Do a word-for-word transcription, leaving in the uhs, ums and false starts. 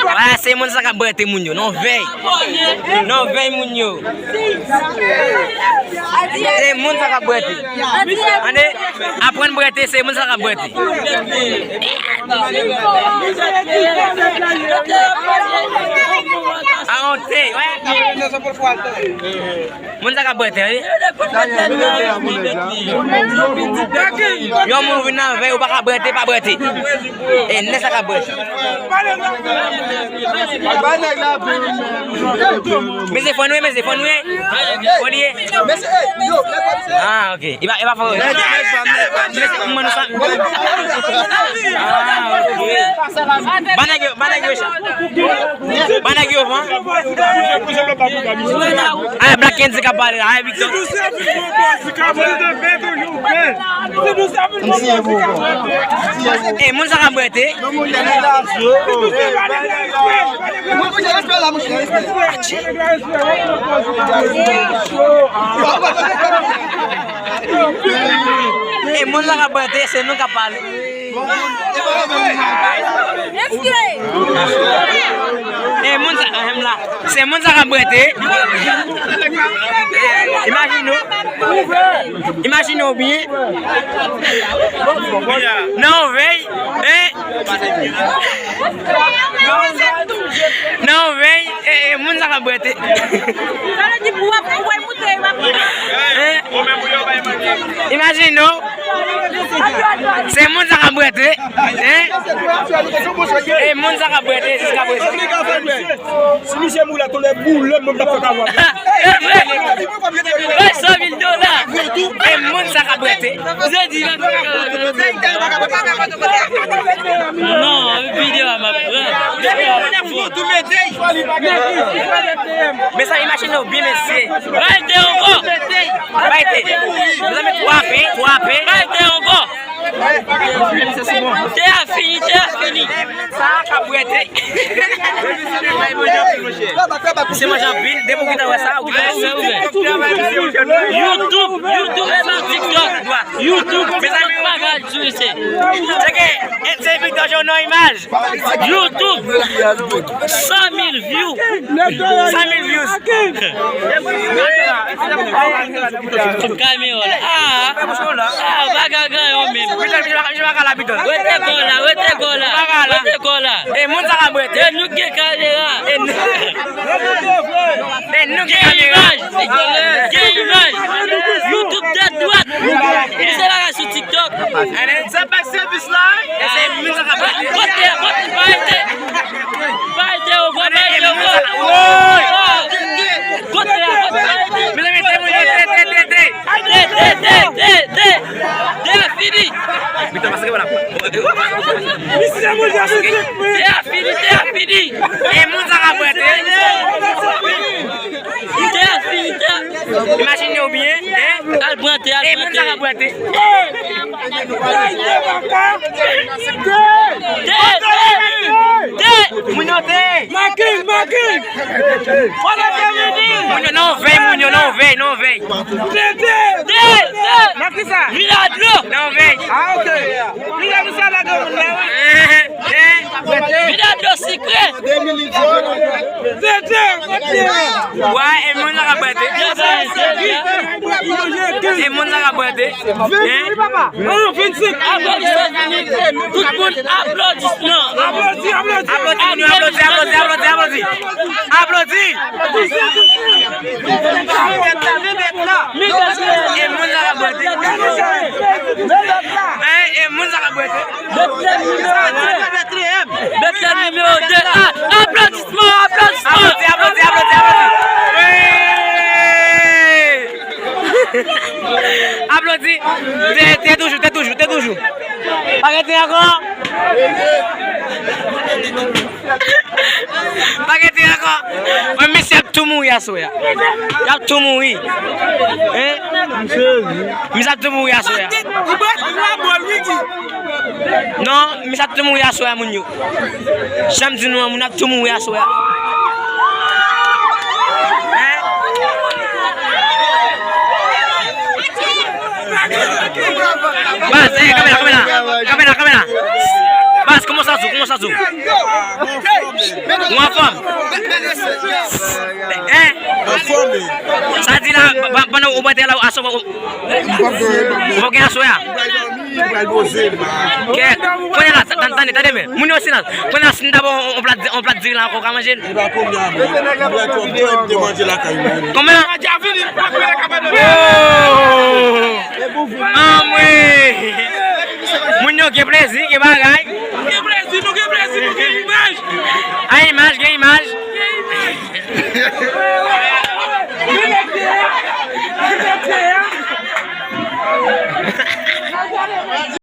Wala, se moun sa k ap brete moun yo. Non vèy. Non vèy moun yo. Se moun sa k ap brete. Ande, aprann brete, se moun sa k ap brete. A onte, wè. Moun sa k ap brete, wi. Yon moun vin nan vèy, ou pa ka brete, pa brete. E nèg sa k ap brete. Mezye, fò nou ye, mezye, fò nou ye. Fò nou ye. Ah, ok. E pa, e pa fò. Mezye, mwen nou sa. Ah, ok. Ba nèg yo, ba nèg yo. Ba nèg yo van. Ay, Black Kendy k ap pale la, ay, Victor. E moun sa k ap brete. E moun sa k ap brete, se nou k ap pale. E moun sa, ahem la. Se moun sa k ap brete. Imajine w. Imajine w byen. Nan yon vèy, hein? Nan yon vèy, e, e, moun sa k ap brete. Hein? Imajine w. Se moun sa k ap brete, hein? E moun sa k ap brete jiskaprezan. Si misye mouri la, tonè boule, mwen m t ap fè kawòm. Bay san mil dola. E moun sa k ap brete. Jodi la. Non, videyo a m ap pran. Mezanmi, imajine w byen, mesye. Bay de ankò. Bay de. Mezanmi, twa pen, twa pen. Bay de ankò. Te a fini, te a fini. Sa a ka bwete. Se manje anpil, depi w gentan wè sa, ou gentan wè. YouTube, YouTube, e pa TikTok. YouTube, TikTok pa ka al sou isi. Cheke, e se Victor Jean non imaj. YouTube, san mil view. San mil views. Tout kamera la. Ah, ah, ou pa ka ganyan menm. Rete kò la, rete kò la, rete kò la. E moun sa ka bwete. E nou gen kamera. E nou gen kamera. Gen imaj. Gen imaj. YouTube tèt dwat. Misye pa ka sou TikTok. Sa pa sèvis la, wi. E se moun sa ka bwete. Kote, kote, pa rete. Pa rete ankò, pa rete ankò. Kote la, kote la. Mezanmi, te moun yo, te, te, te, te. Te, te, te, te, te. Te a fini. Te a fini, te a fini. E moun sa ka bwete. Te a fini, te a. Imajine w byen, hein? Al pran te, al pran te. E moun sa ka bwete. Moun yo te. Moun yo nan vèy, moun yo nan vèy, nan vèy. Nan vèy. Nan vèy. Vide dlo sikre. Wa, e moun sa ka bwete. E moun sa ka bwete. Hein? Vennsenk. Tout moun aplodisman. Aplodi, aplodi. Aplodi, moun yo, aplodi, aplodi, aplodi, aplodi. Aplodi. E moun sa ka bwete. Hein? E moun sa ka bwete. Betlèm nimewo de. Betlèm nimewo de. Ah, aplodisman, aplodisman. Aplodi, aplodi, aplodi, aplodi. Wi! Aplodi. Te, te toujou, te toujou, te toujou. Pa rete ankò. Pa rete ankò. Mwen, mesye ap tou mouri aswè a. Y ap tou mouri. Hein? Misye ap tou mouri aswè a. Non, misye ap tou mouri aswè a, moun yo. Jan m di nou an, moun ap tou mouri aswè a. Hein? Baz, eh, kamera, kamera. Kamera, kamera. Kòman sa sou? Kòman sa sou? Ou anfòm? Hein? Anfòm. Sa di la, pa- pa- pandan ou bwate la, aswè ou ou gen aswè a? Kè, kounye la, tande, tande, tande, men. Moun yo silans. Kounye la, si n ta ba w yon plat, yon plat diri la ankò, ou ka manje l? E pa kounye a, men. Mwen te manje lakay mwen. Kòman? Oh! Anmwe! Moun yo gen plezi, gen bagay. Gen plezi, nou gen plezi, nou gen imaj. A imaj, gen imaj.